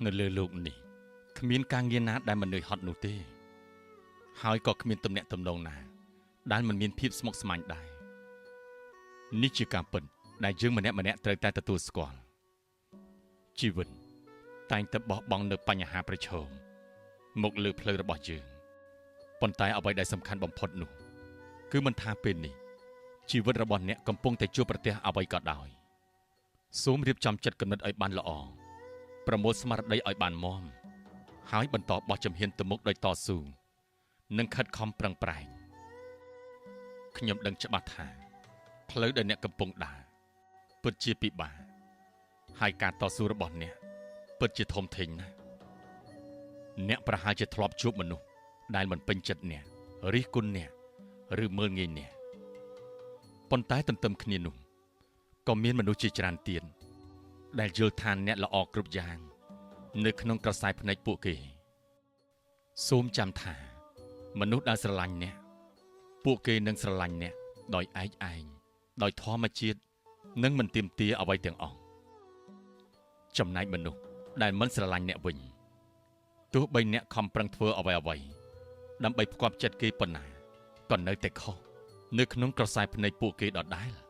នៅលើលោកនេះគ្មានការងារណាដែលមិននឿយហត់នោះទេ ហើយក៏គ្មានទំនាក់ទំនងណា ដែលមិនមានភាពស្មុគស្មាញដែរនេះជាការពិតដែលយើងម្នាក់ៗត្រូវតែទទួលស្គាល់ជីវិតតែងតែបោះបង់នៅបញ្ហាប្រឈមមកលើផ្លូវរបស់យើងប៉ុន្តែអ្វីដែលសំខាន់បំផុតនោះគឺមិនថាពេលនេះជីវិតរបស់អ្នកកំពុងតែជួបប្រទះអ្វីក៏ដោយសូមរៀបចំចិត្តគំនិតឲ្យបានល្អប្រមូលស្មារតីឲ្យបានមាំហើយបន្តបោះជំហានទៅមុខដោយតស៊ូនិងខិតខំប្រឹងប្រែងខ្ញុំដឹងច្បាស់ថាផ្លូវដែលអ្នកកំពុងដើរពិតជាពិបាកហើយការតស៊ូរបស់អ្នកពិតជាធំធេងណាស់អ្នកប្រហែលជាធ្លាប់ជួបមនុស្សដែលមិនពេញចិត្តអ្នករិះគន់អ្នកឬមើលងាយអ្នកប៉ុន្តែទន្ទឹមគ្នានោះក៏មានមនុស្សជាច្រើនទៀតដែលយល់ថាអ្នកល្អគ្រប់យ៉ាងនៅក្នុងក្រសែភ្នែកពួកគេសូមចាំថាមនុស្សដែលស្រឡាញ់អ្នកពួកគេនឹងស្រឡាញ់អ្នកដោយឯកឯងដោយធម្មជាតិនិងមិនទាមទារអ្វីទាំងអស់ចំណែកមនុស្សដែលមិនស្រឡាញ់អ្នកវិញទោះបីអ្នកខំប្រឹងធ្វើអ្វីៗដើម្បីផ្គាប់ចិត្តគេប៉ុណ្ណាក៏នៅតែខុសនៅក្នុងក្រសែភ្នែកពួកគេដដែល។